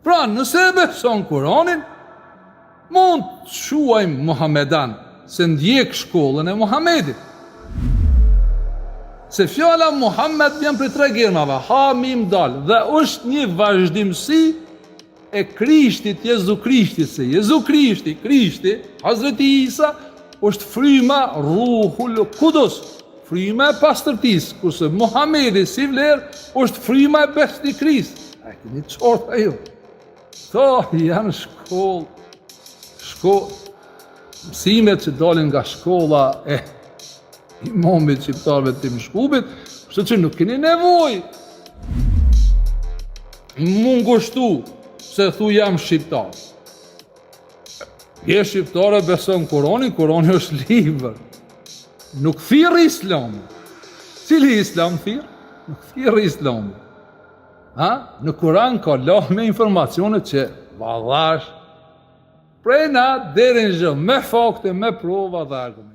Pra, nëse e beson Kuranin, mund të quajmë Muhamedan, se ndjek shkollën e Muhamedit. Se fjala Muhammed vjen prej tre germave, ha, mim, dal, dhe është një vazhdimësi e Krishtit, Jezu Krishtit, se Jezu Krishti, Krishti, Hazreti Isa, është fryma Ruhul Kudus, fryma e pastërtisë, kurse Muhamedi si vlerë është fryma e besnikërisë. A e keni qartë ajo? Këto janë shkollë, shkollë, mësimet që dalin nga shkolla e imamit shqiptarëve të Shkupit, kështu që nuk keni nevojë m'u ngushtu se thu jam shqiptar. Je shqiptar e beson Kuranin, Kurani është libër. Nuk thirr islami. Cili islam thirr? Nuk thirr islami. Ha? Në Kuran ka lajme informacione që vallash prej A deri në Zh, me fakte, me prova dhe argumente.